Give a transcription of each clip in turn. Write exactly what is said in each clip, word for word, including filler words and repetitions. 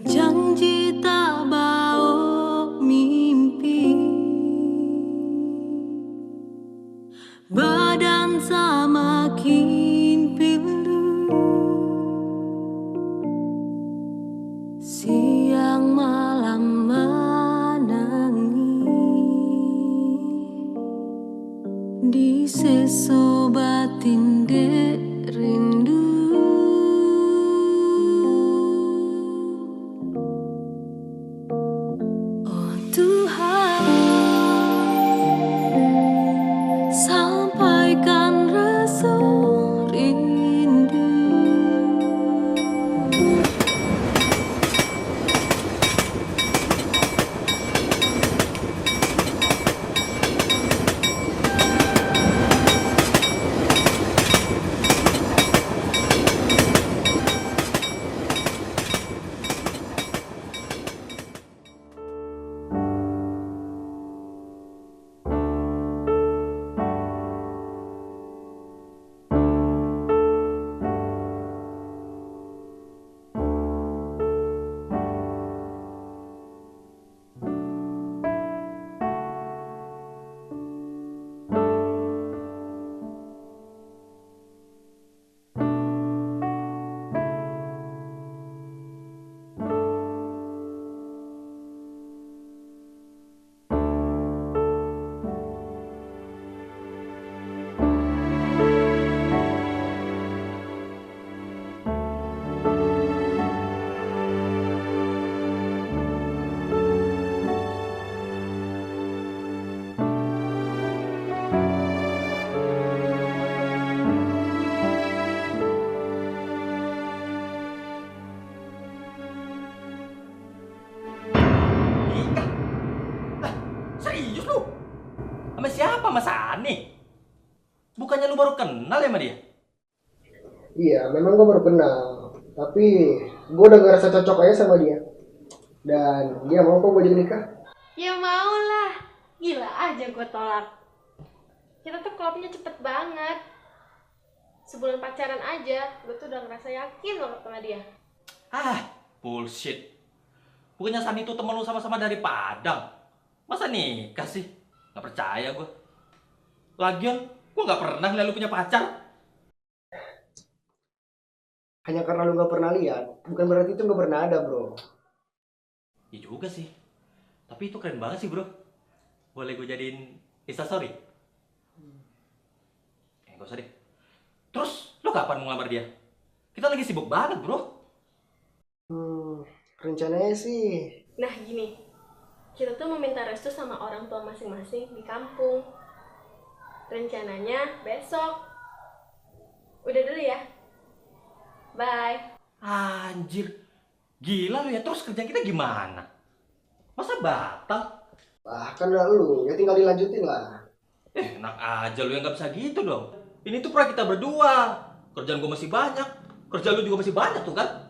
Janji tak baok mimpi, badan samakin pilu, siang malam manangih. Diseso batin dek rindu. Oh Tuhan, sampaikan raso rindu. Nikah? Lah, serius lu? Sama siapa, Mas Ani? Bukannya lu baru kenal ya sama dia? Iya, memang gue baru kenal. Tapi gue udah ngerasa cocok aja sama dia. Dan dia mau kok gue jadi nikah. Ya mau lah. Gila aja gue tolak. Kita tuh klopnya cepet banget. Sebulan pacaran aja, gue tuh udah ngerasa yakin banget sama dia. Ah, bullshit. Bukannya Sani tuh temen lu sama-sama dari Padang? Masa nikah sih? Gak percaya gue. Lagian, gue gak pernah ngeliat lu punya pacar. Hanya karena lu gak pernah lihat, bukan berarti itu gak pernah ada, bro. Iya juga sih. Tapi itu keren banget sih, bro. Boleh gue jadiin Instastory? Eh, gak usah deh. Terus, lu kapan mau ngelamar dia? Kita lagi sibuk banget, bro. Hmm, rencananya sih. Nah, gini. Kita tuh mau minta restu sama orang tua masing-masing di kampung. Rencananya besok. Udah dulu ya. Bye. Anjir. Gila lu ya, terus kerjaan kita gimana? Masa batal? Lah, kan udah lu, ya tinggal dilanjutin lah. Eh, enak aja lu yang gak bisa gitu dong. Ini tuh proyek kita berdua. Kerjaan gua masih banyak. Kerjaan lu juga masih banyak tuh kan?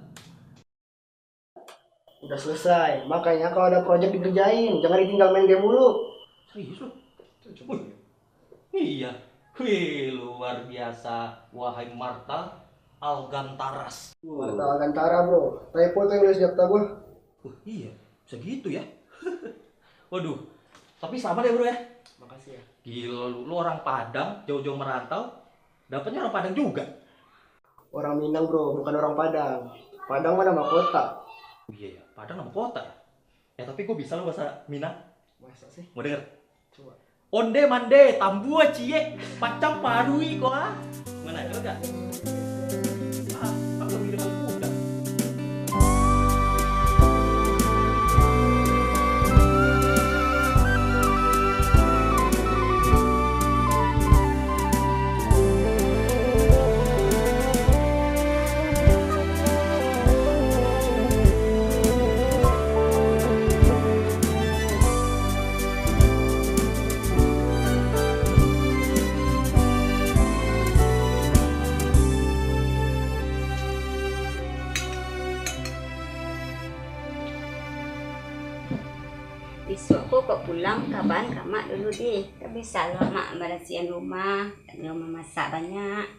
Udah selesai, makanya kalau ada project dikerjain, jangan ditinggal main game mulu. Serius lu? Wih, iya. Wih, luar biasa, wahai Marta Algantaras. Marta Algantara, bro. Typo tuh yang nulis daftar gua. Wah, iya, bisa gitu ya. Waduh, tapi selamat ya, bro ya. Makasih ya. Gila lu, lu orang Padang, jauh-jauh merantau, dapetnya orang Padang juga. Orang Minang, bro, bukan orang Padang. Padang mah nama kota. Oh iya ya, Padang nama kota ya. Ya tapi kok bisa lo bahasa Minang? Masa sih? Mau denger? Coba. Onde mande, tambua ciek, pacang parui ko ah. Mana, denger gak? Ah, aku mirip kuda. Bisuak ko kok pulang, kabakan ka mak dulu deh. Kan bisa lo mak barasiahan rumah, kan lo mamasak banyak.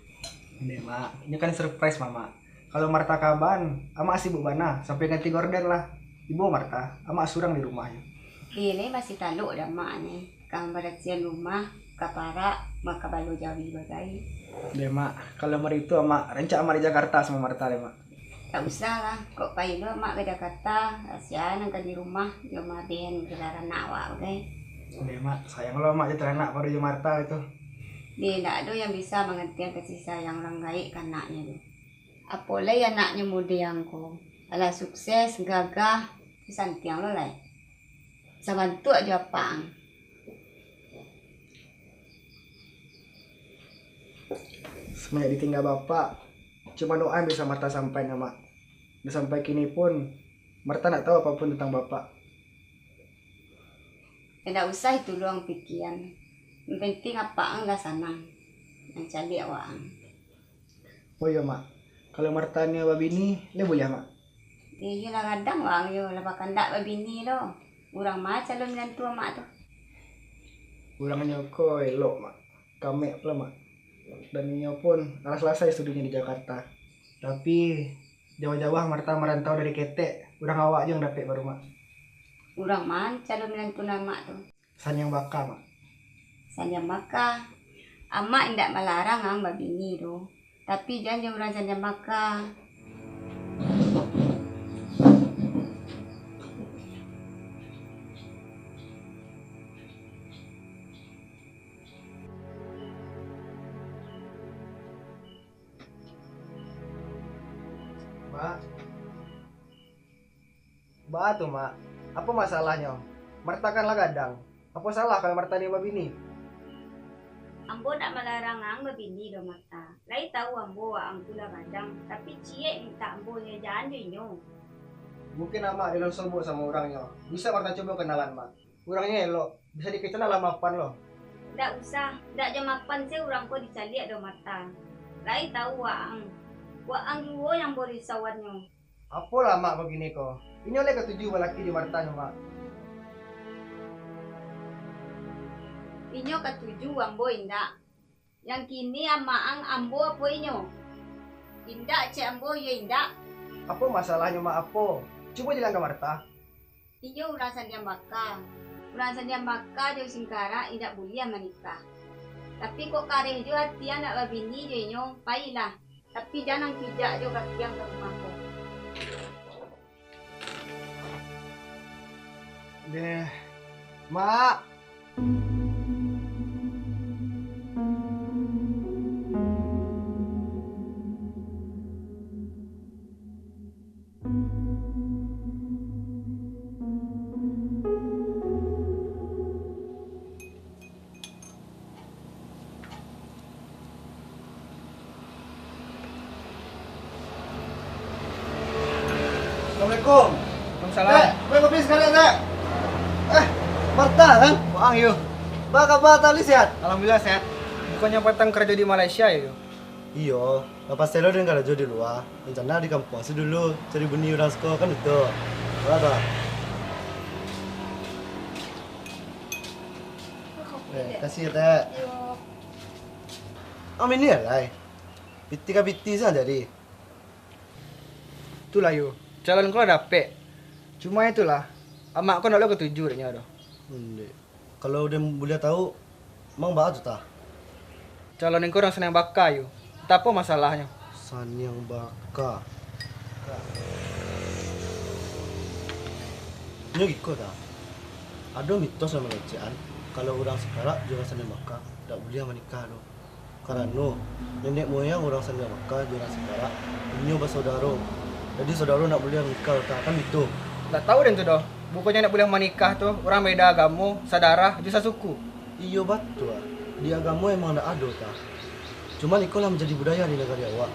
Deh, Mak. Ini kan surprise, Mamak. Kalau Marta kaban, Amak sibuk bana, sampai ganti gorden lah. Ibo Marta, Amak surang di rumah nyo. Deh, masih talok dah Mak ni. Ka mambarasiahan rumah, ka parak, maka balo jawi bagai. Deh, Mak. Kalau mari tu, Amak rancak Amak di Jakarta samo Marta deh, Mak. Tak usah lah, kok pai lo Mak ka Jakarta, kasian nan ka di rumah, jo mabehan jo taranak awak bagai. Deh, Mak. Sayang lo Amak jo taranak pado jo Marta itu. Deh, ndak ado yang bisa manggantian kasih sayang urang gaek ka anaknyo tu. Apo lai anaknyo mudo ang ko, alah sukses, gagah, santiang lo lai. Sabantuak jo apak ang. Semenjak ditingga bapak, cuma doa yang bisa Marta sampaikan, Mak. Dan sampai kini pun, Marta ndak tahu apapun tentang bapak. Indak usah itu lo ang pikian. Yang penting apak ang lah sanang. Yang caliak awak ang. Oh iyo, Mak. Kalau Marta nio babini, lai buliah, Mak? Iyo lah, gadang wang yo, lah bakandak babini lo. Urang ma calon minantu amak tu? Urangnyo ko elok, Mak. Kamek pulo, Mak. Dan inyo pun lah salasai studionyo di Jakarta. Tapi, jauah-jauah Marta marantau dari ketek, urang awak jo nan dapek baru, Mak. Urang ma calon minantu amak tu? Saniang Baka, Mak. Saniang Baka. Amak indak malarang ang babini tu. Tapi jan jo urang Saniang Baka. Mak. Baa tu, Mak? Apo masalahnyo? Marta kan lah gadang. Apo salah kalau Marta nio babini? Ambo ndak malarang ang babini doh, Marta. Lai tahu ambo waang tu lah gadang, tapi ciek mintak ambo nyo jan jo inyo. Mungkin Amak dilalu sobok samo urangnyo. Bisa Marta cubo kenalan, Mak. Urangnyo elok, bisa dikecek lah mapan lo. Ndak usah, ndak jo mapan se urang ko dicaliak doh Marta. Lai tahu waang. Waang juo yang ambo risauannyo. Apolah Mak bagini ko? Inyo lai katuju balaki jo Marta nyo, Mak. Inyo katuju, ambo indak. Yang kini amak ang ambo apo inyo? Indak, cek ambo, iyo indak. Apo masalahnyo, Mak, apo? Cubo jalan ka Marta. Inyo urang Saniang Baka. Urang Saniang Baka jo Singkarak indak buliah manikah. Tapi kok kareh jo ati ang nak babini jo inyo, pailah. Tapi jan ang pijak jo kaki ang ka rumah ko. Deh, Mak. Assalamualaikum. Waalaikumsalam. Dek, gue kopi sekalian, Dek. Eh, Marta, kan? Waang, yo. Ba kaba tadi, sehat? Alhamdulillah, sehat. Bukannyo patang karajo di Malaysia, yo? Iyo, lapas telo den karajo di lua. Rencana di kampuang se dulu, cari buni urang siko, kan itu. Wah, dah. Eh, kasih ya, Tek. Iyo. Amin ni, alai. Piti ka piti sajo, di. Itulah, yo. Calon ko lah dapek. Cuma itulah, amak ko ndak lo katuju dek nyo doh. Ondeh. Kalau den buliah tahu, mang baa tu, tah? Calon ko urang Saniang Baka, yo. Entah apo masalahnyo. Saniang Baka. Nyo giko, tah. Ado mitos nan mangecekan, kalau urang Singkarak jo urang Saniang Baka, ndak buliah manikah doh. Karano, nenek moyang urang Saniang Baka jo urang Singkarak, inyo basaudaro. Jadi, saudaro ndak buliah manikah, kan itu? Ndak tahu den tu doh. Bukannyo ndak buliah manikah tu, urang beda agamo, sadarah, jo sasuku. Iyo, batua. Di agamo emang ndak ado, tah. Cuman, iko lah manjadi budaya di nagari awak.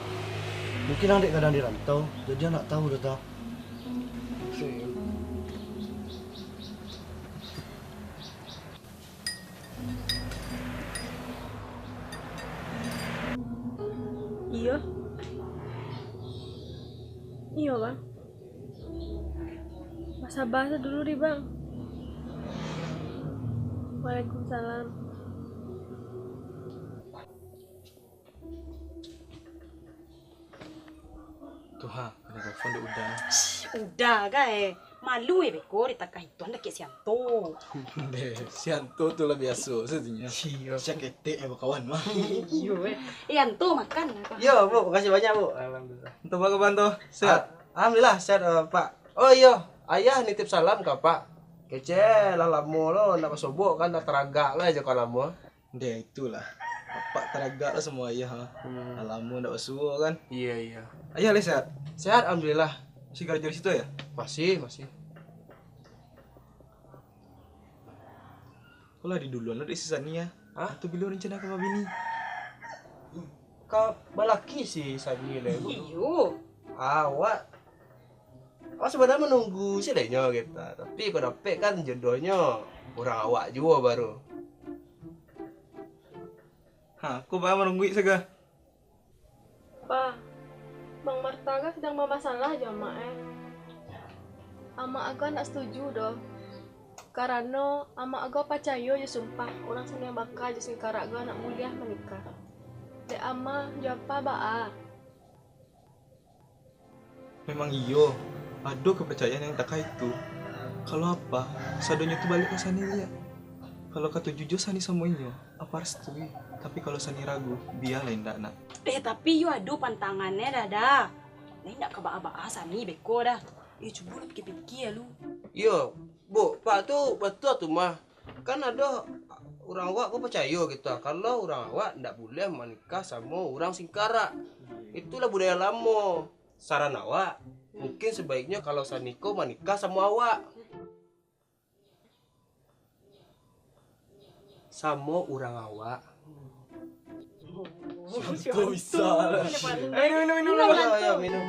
Mungkin ang dek gadang di rantau, jadi ang ndak tahu doh, tah. Iyo. Iyo, Bang. Basaba se dulu di, Bang. Waalaikumsalam. Tu ha, kena telepon dek Uda. Shh, Uda ka, eh. Malu, eh, beko ditakah itu, andak kek Sianto. Deh, Sianto tu lah biaso satunyo. Iyo. Sia ketek eh bakawan mah. Iyo, eh. Eh, Anto makan lah, Pak. Yo, Bu, makasih banyak, Bu. Alhamdulillah. Anto, apa kabar, Anto? Sehat? Al-, alhamdulillah, sehat, eh, Pak. Oh iyo, Ayah nitip salam ka Apak. Kecek lah lamo lo, ndak basobok kan, ndak taragak lah jo ka lamo. Deh, itulah. Apak taragak lah samo Ayah, ha. Hmm. Lah lamo ndak basuo kan. Iya, iya. Ayah lai sehat? Sehat, alhamdulillah. Masih karajo di situ, Yah? Masih, masih. Kok lah di duluan lo dek si Sani, Yah? Hah? Atau bilo rencana ka babini? Ka balaki si Sani lai, Bu. Iyo. Awak, awak sabananyo manunggu si lai nyo, gitu. Tapi kok dapek kan jodohnyo urang awak juo baru. Ha, kok baa manungguik saga? Pa, Bang Marta ko sadang bamasalah jo amak, eh. Amak ko ndak satuju doh. Karano amak ko pacayo jo sumpah urang Saniah Baka jo Singkarak ko ndak buliah manikah. Dek amak jo apa baa? Memang iyo, ado kaparcayaan yang takah itu. Kalau apa, sadonyo tu baliak ka Sani liak. Kalau katuju jo Sani samo inyo, apa rastui. Tapi kalau Sani ragu, bialah indak nak. Eh, tapi iyo ado pantangannyo, Dada. Lai indak ka baa-baa Sani beko dah. Eh, cubolah pikia-pikia lu. Iyo, Bu, Pak tu batua tu mah. Kan ado urang awak ko pacayo gitu, kalau urang awak ndak buliah manikah samo urang Singkarak. Itulah budaya lamo. Saran awak, mungkin sabaiknyo kalau Sani ko manikah samo awak. Samo urang awak. Sianto bisa. Minum, minum, minum. Minum, Yo, yo, Sianto. Minum.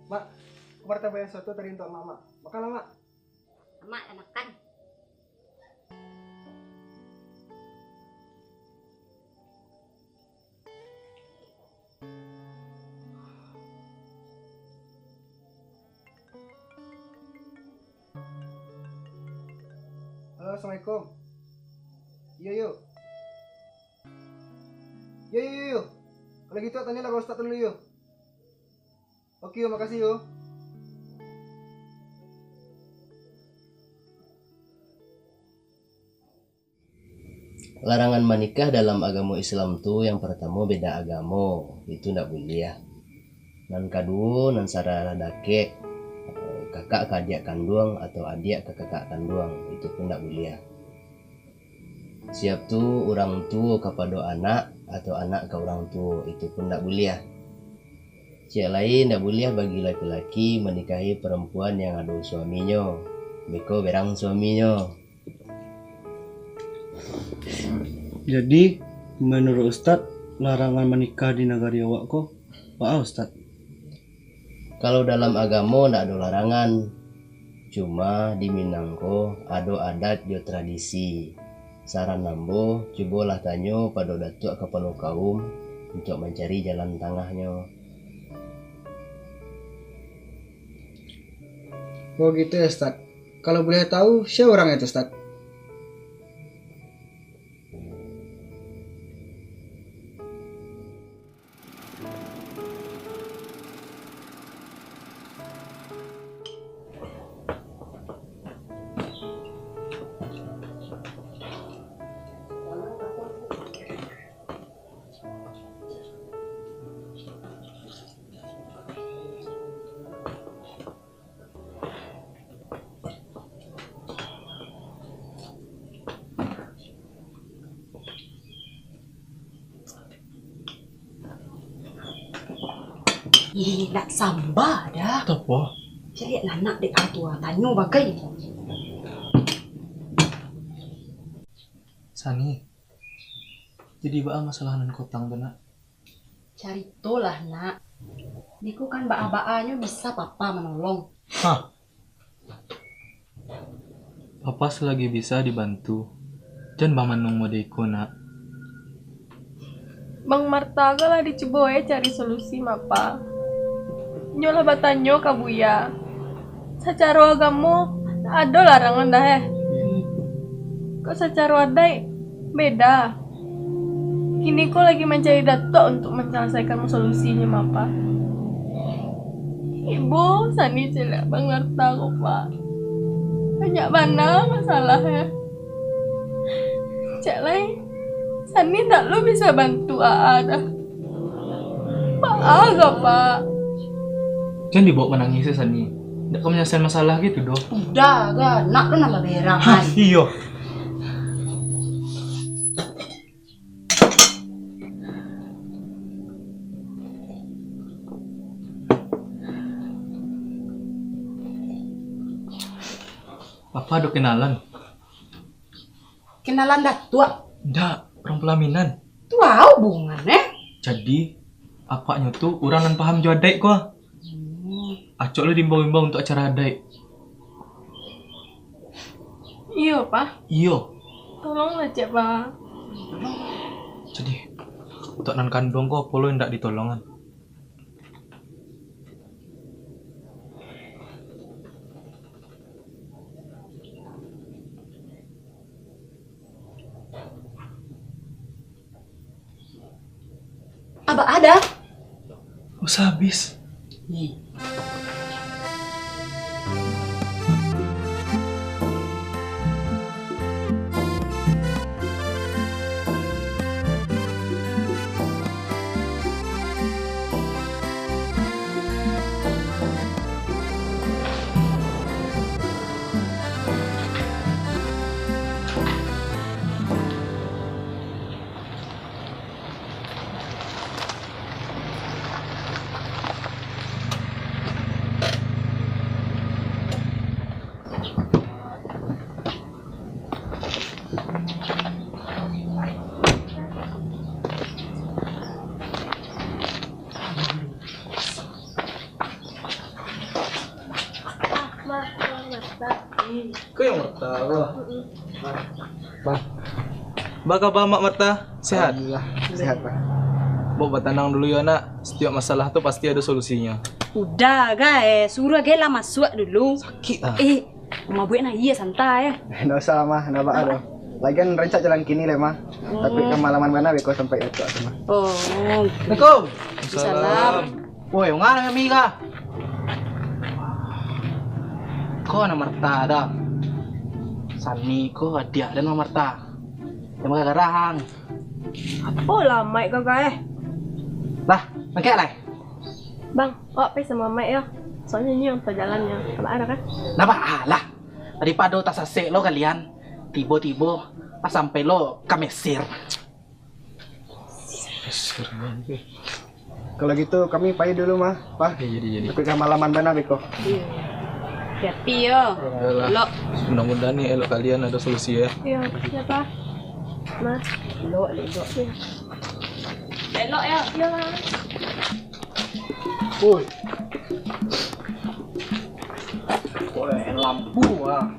Mak, aku martabak yang soto tadi untuk Mak, Mak. Makanlah, Mak. Amak lah makan. Halo, assalamualaikum. Iyo, iyo. Iyo, iyo, iyo, iyo. Kalau gitu, tanyolah ka ustaz dulu, iyo. Oke, makasih yo. Larangan manikah dalam agamo Islam tu, yang partamo, beda agamo, itu ndak buliah. Nan kaduo, nan sadarah dakek, kakak ka adiak kanduang atau adiak ka kakak kanduang, itu pun ndak buliah. Siap tu urang tuo kapado anak, atau anak ka urang tuo, itu pun ndak buliah. Ciek lai, ndak buliah bagi laki-laki manikahi parampuan yang ado suaminyo, beko berang suaminyo. Jadi, menurut Ustaz, larangan manikah di nagari awak ko, baa, Ustaz? Kalau dalam agamo ndak ado larangan, cuma di Minang ko ado adat jo tradisi. Saran ambo, cubolah tanyo pado datuak kapalo kaum untuak mancari jalan tangahnyo. Oh gitu ya, Ustaz. Kalau boleh tahu, siapa orangnya itu, Ustaz? Ih, nak samba dah. Tapo? Caliak lah nak dek ka tuo, tanyo bagai. Sani, jadi baa masalah nan kotang tu, Nak? Caritolah, Nak. Beko kan baa-baanyo bisa papa manolong. Hah? Papa selagi bisa dibantu, jan bamanong modeko, Nak. Bang Marta ko lah dicubo e cari solusi, Mapa. Inyo lah batanyo ka Buya. Sacaro agamo, ado larangan dah, eh. Kok sacaro adaik, beda. Kini ko lagi mancari datuak untuk mansalasaikan solusinyo, Mapa. Ibo Sani caliak Bang Marta ko, Pak. Banyak bana masalah, eh. Cek lai, Sani ndak lo bisa bantu Aa dah. Baa ko, Pak? Jan dibaok manangih se, Sani. Ndak ka manyalaisaian masalah gitu doh. Udah, ga. Nak tu nambah berak, Hah, kan? Iyo. Apa ado kenalan? Kenalan Datuak? Ndak, urang pelaminan. Tu a hubungan, eh? Jadi, apaknyo tu urang nan paham jo adaik ko. Hmm. Acok lo diimbau-imbau untuak acara adaik. Iyo, Pak. Iyo. Tolonglah, cek, Pak. Jadi, untuak nan kanduang ko, apo lo indak ditolongan? Abah ada? Pulsa habis. Ih. Ko yang Marta ko. Bang. Baa kaba Mak Marta? Sehat? Alhamdulillah, sehat, Bang. Bok batanang dulu yo, Nak. Setiap masalah tu pasti ado solusinyo. Udah, gai. Suruah gai lah masuak dulu. Sakik lah. Eh, mabuak nah, iyo, santai, eh. Ndak usah lah, Mah. Ndak baa doh. Lagian rancak jalan kini lai, Mah. Tapi kamalaman bana beko sampai Datuak tu, Mah. Oh. Assalamualaikum. Salam. Woi, ungah kami kah? Ko anak Marta dah. Sani ko adiak den Marta. Yang magarah-garah ang. Apo lah, Maik, kagak, eh? Lah, angkek lah. Bang, awak pai samo Maik yo. Soalnyo inyo yang tahu jalannyo. Abah ada kan? Ndak baa lah. Daripado tasasek lo kalian, tibo-tibo lah sampai lo ka Mesir. Mesir, Bang. Kalau gitu, kami pai dulu, Mah, Pah. Iyo, jadi, jadi. Tapi kamalaman bana beko. Iyo. Hati-hati yo. Iyolah. Elok. Mudah-mudahan nih elok kalian ada solusi ya. Iyo, siapa? Mas. Elok, elok, elok. Iyo. Elok yo. Iyo. Woi. Woi, lampu ah.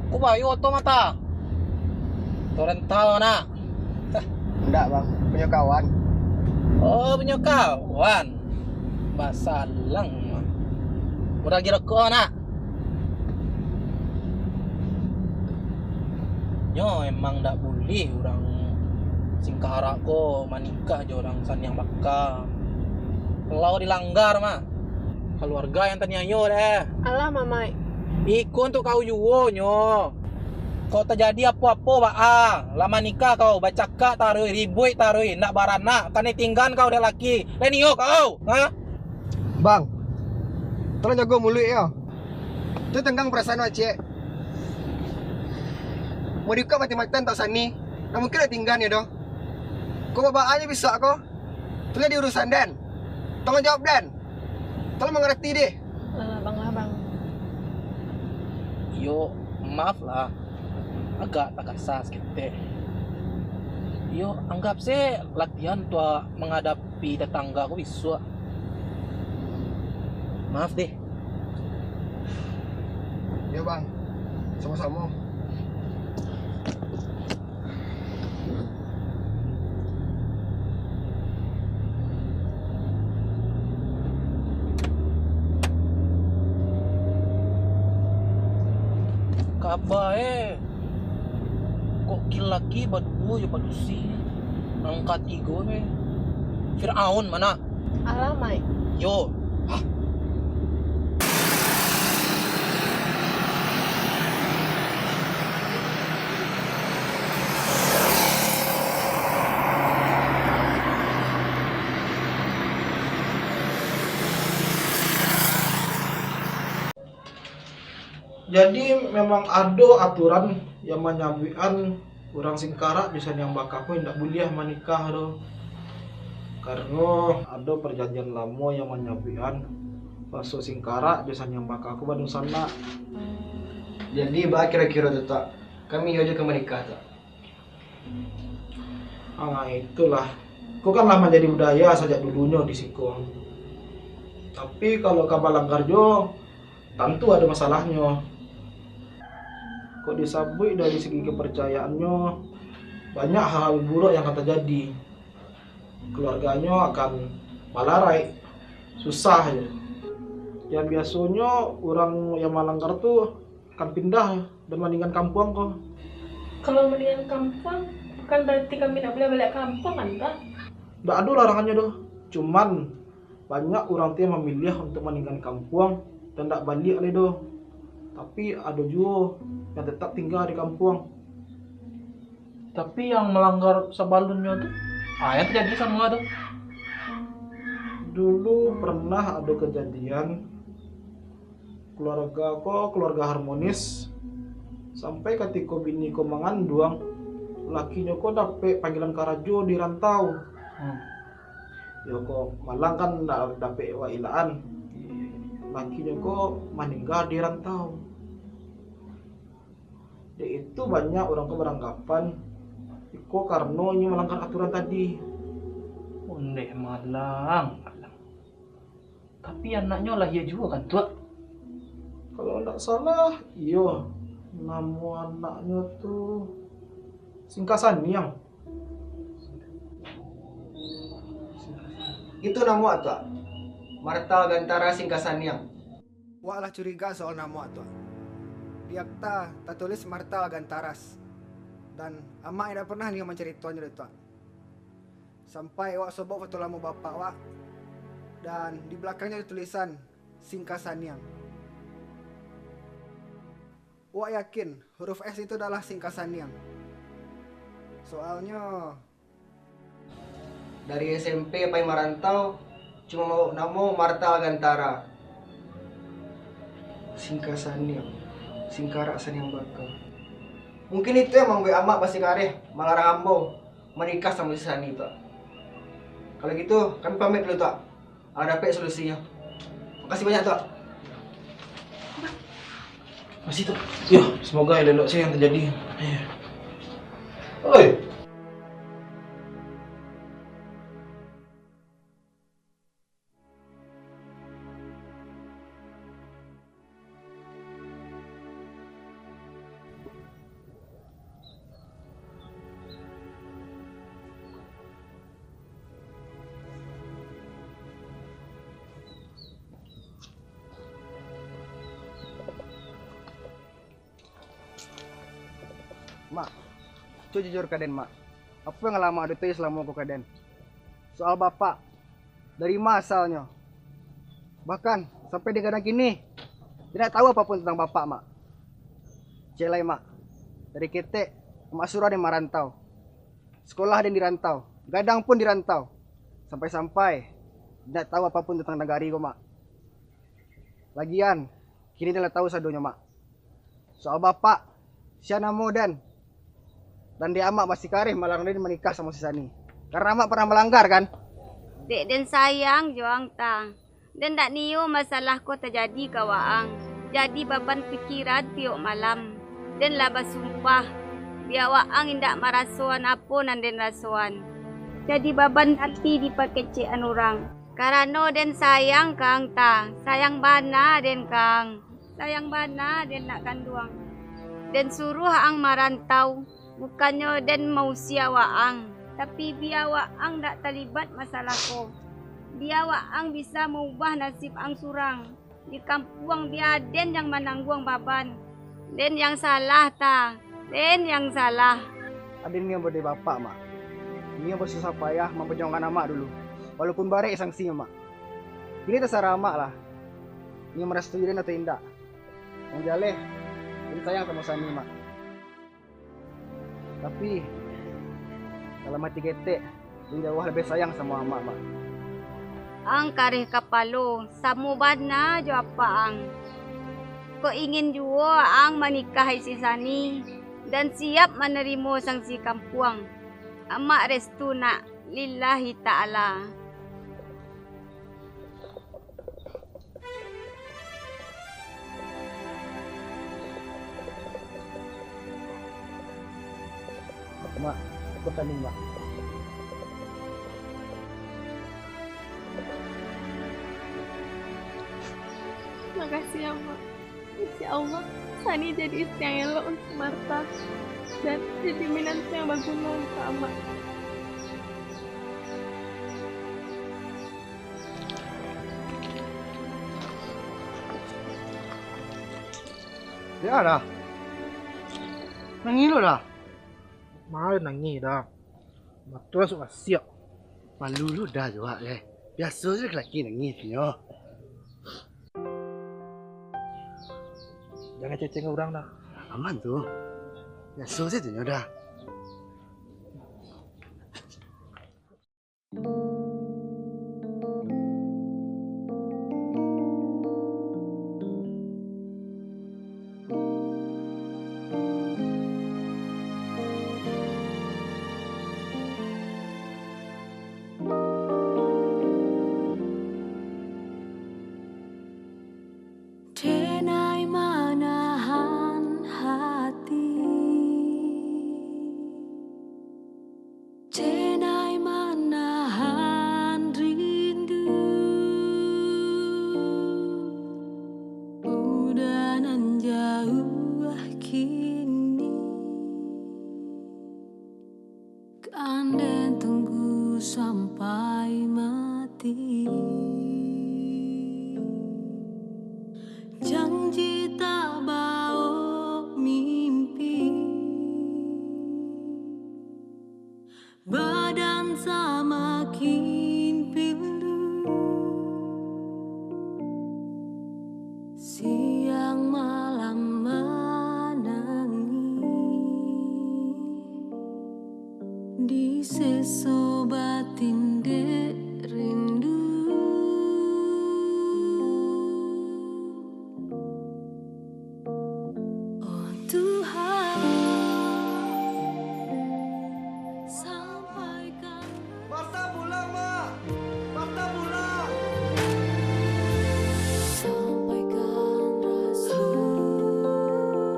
Ko bayo oto mata. Oto rental, nak? Ndak, Bang. Punyo kawan. Oh, punyo kawan. Basalang. Urang agi rokok, nak. Nyo emang ndak buliah urang Singkarak ko manikah jo urang Saniang Baka. Kalau dilanggar mah, kaluarga yang taniayo deh. Alah, Mamaik. Iko untuak kau juo nyo. Kau tajadi apo-apo baa, lah manikah kau, bacakak taruih, ribuik taruih, ndak baranak, kanai tinggan kau dek laki. Lai nio kau, ha? Bang, tolong jago muluik yo. Tu tanggang parasaan wak ciek. Mau diukak mati-matian tak sani, ndak mungkin nak tinggan yo doh. Kau babaa nyo bisa ko. Tu lah di urusan den. Tanggung jawab den. Tolong mangarati deh. Alah, Bang, lah, Bang. Iyo, maaf lah. Agak takasa saketek. Iyo, anggap se latihan untuak mangadap- pi tatangga ko bisuak. Maaf deh. Yo, Bang. Samo-samo. Kaba e. Kok kin laki baduo jo padusi, nan katigo ni Firaun ma nak? Alah, Mai. Yo. Hah. Jadi, memang ado aturan yang manyabuikan urang Singkarak jo Saniang Baka ko indak buliah manikah tu. Karano ado parjanjian lamo yang manyabuikan, baso Singkarak jo Saniang Baka ko badunsanak. Jadi, baa kiro-kiro tu, Tok? Kami iyo jo ka manikah, Tok? Ah, itulah. Ko kan lah manjadi budaya sajak dulunyo di siko. Tapi, kalau ka balanggar juo, tantu ado masalahnyo. Kok disabuik dari segi kaparcayaannyo, banyak hal-hal buruak yang akan tajadi. Kaluarganyo akan malaraik, susah jo. Yang biasonyo urang yang malanggar tu akan pindah dan maninggan kampuang ko. Kalau maninggan kampuang, bukan barati kami ndak buliah baliak kampuang, kan, Pak? Ndak ado larangannyo doh. Cuman, banyak urang tu yang mamiliah untuak maninggan kampuang dan ndak baliak lai doh. Tapi, ado juo yang tetap tingga di kampuang. Tapi, yang malanggar sabalunnyo tu, ah, yang tajadi samo tu? Dulu pernah ado kajadian, kaluarga ko kaluarga harmonis, sampai katiko bini ko manganduang, lakinyo ko dapek panggilan karajo di rantau. Hmm. Yo ko, malang kan ndak dapek wak ilaan. Lakinyo ko maningga di rantau. Dek itu banyak urang ko baranggapan, iko karano inyo malanggar aturan tadi. Ondeh malang, malang. Tapi anaknyo lahia juo kan, Tuak? Kalau ndak salah, iyo. Namo anaknyo tu Singkasaniang. Itu namo, Tuak. Marta Gantara Singkasaniang. Wak lah curiga soal namo, Tuak. Di akta tatulis Marta Gantaras. Dan amak indak pernah nio mancaritonyo doh, Tuak. Sampai wak sobok foto lamo bapak wak, dan di balakangnyo ado tulisan Singkasaniang. Wak yakin huruf S itu adalah Singkasaniang. Soalnyo, dari S M P pai marantau, cuma mambao namo Marta Gantara. Singkasaniang, Singkarak Saniang Baka. Mungkin itu yang mambuek amak basikareh malarang ambo manikah samo si Sani, Tuak. Kalau gitu, kami pamit dulu, Tuak. Alah dapek solusinyo. Makasih banyak, Tuak. Makasih, Tuak. Yo, semoga elok-elok sajo yang terjadi. Yo. Oi. Jujur ka den, Mak. Apo yang lah Mak duduaki salamo ko ka den? Soal bapak, dari ma asalnyo? Bahkan, sampai di gadang kini, indak tahu apo pun tantang bapak, Mak. Ciek lai, Mak. Dari ketek, Mak suruah den marantau. Sekolah den di rantau, gadang pun di rantau. Sampai-sampai, indak tahu apo pun tantang nagari ko, Mak. Lagian, kini den lah tahu sadonyo, Mak. Soal bapak, sia namo den. Dan dek Amak masih kareh malarang den manikah samo si Sani. Karena Amak pernah malanggar, kan? Dek den sayang jo ang, Tang. Den ndak nio masalah ko tajadi ka waang. Jadi baban pikiran tiok malam. Den lah basumpah, bia waang indak marasoan apo nan den rasoan. Jadi baban ati dipakecekan urang. Karano den sayang ka ang, Tang. Sayang bana den ka ang. Sayang bana den nak kanduang. Den suruah ang marantau, bukannyo den mausia waang, tapi bia waang dak talibat masalah ko. Bia waang bisa maubah nasib ang surang. Di kampuang bia den yang manangguang baban. Den yang salah, Tang. Den yang salah. Aden nio badeh bapak, Mak. Nio basusah payah mamparjuangkan Amak dulu. Walaupun barek sangsinyo, Mak. Kini tasarah Amak lah. Nio marastui den atau indak. Yang jaleh, den sayang samo Sani, Mak. Tapi, dalam ati ketek, den jauah labiah sayang samo Amak, Mak. Ang kareh kapalo, samo bana jo apak ang. Kok ingin juo ang manikahi si Sani, dan siap manarimo sangsi kampuang. Amak restu nak, lillahi ta'ala. Mak, aku tanding, Mak. Makasih ya, Mak. Insya Allah, Sani jadi istri yang elok untuk Marta dan jadi minantu yang baguna untuk Amak. Ya dah. Nangih lo dah. Mari nangih dah. Mato asuak asiak. Malu lo dah juak eh. Biaso se laki nangih tu nyo. Jangan ceceng urang dah. Aman tu. Biaso se tu nyo dah. Denai manahan hati, denai manahan rindu, udah nan jauah kini. Kan den tunggu sampai mati. Janji tak baok mimpi. Badan samakin pilu. Siang malam manangih. Diseso batin dek rindu. Oh Tuhan, sampaikan. Marta pulang, Mak! Marta pulang! Sampaikan rasa,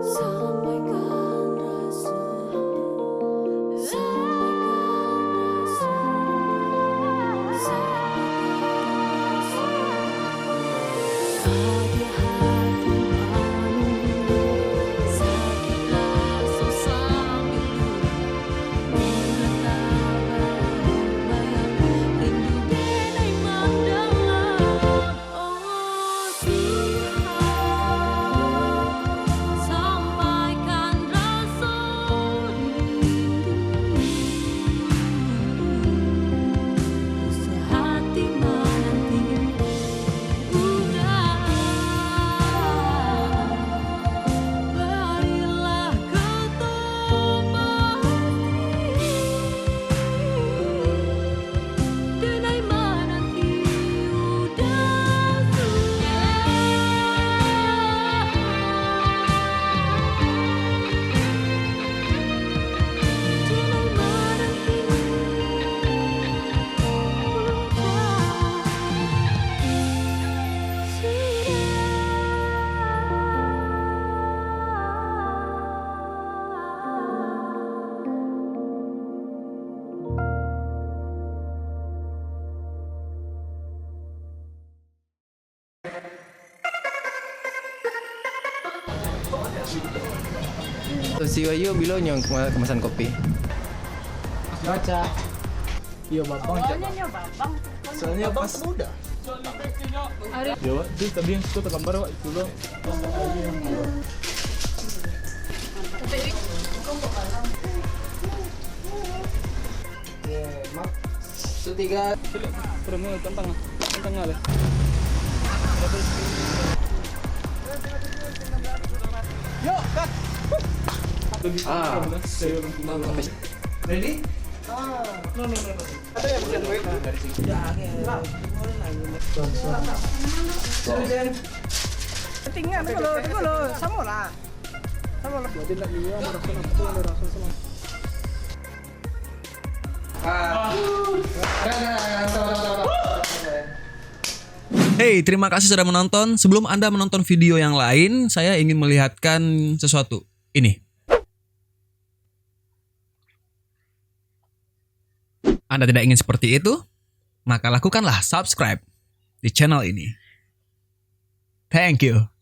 sampaikan rasa, sampaikan rasa, sampaikan Si Wahyu bilo nyo kema-, kemasan kopi? Baca. Iyo, babang. Soalnya nyo babang. Soalnya pas muda. Yo, Wak, tu tadi yang situ tergambar, Wak, itu lo. Satu tiga. Promo tentang tentang apa? Ah. Ready? Tinggal dulu, dulu, sama lah. Sama lah. Hey, terima kasih sudah menonton. Sebelum Anda menonton video yang lain, saya ingin melihatkan sesuatu. Ini. Anda tidak ingin seperti itu? Maka lakukanlah subscribe di channel ini. Thank you.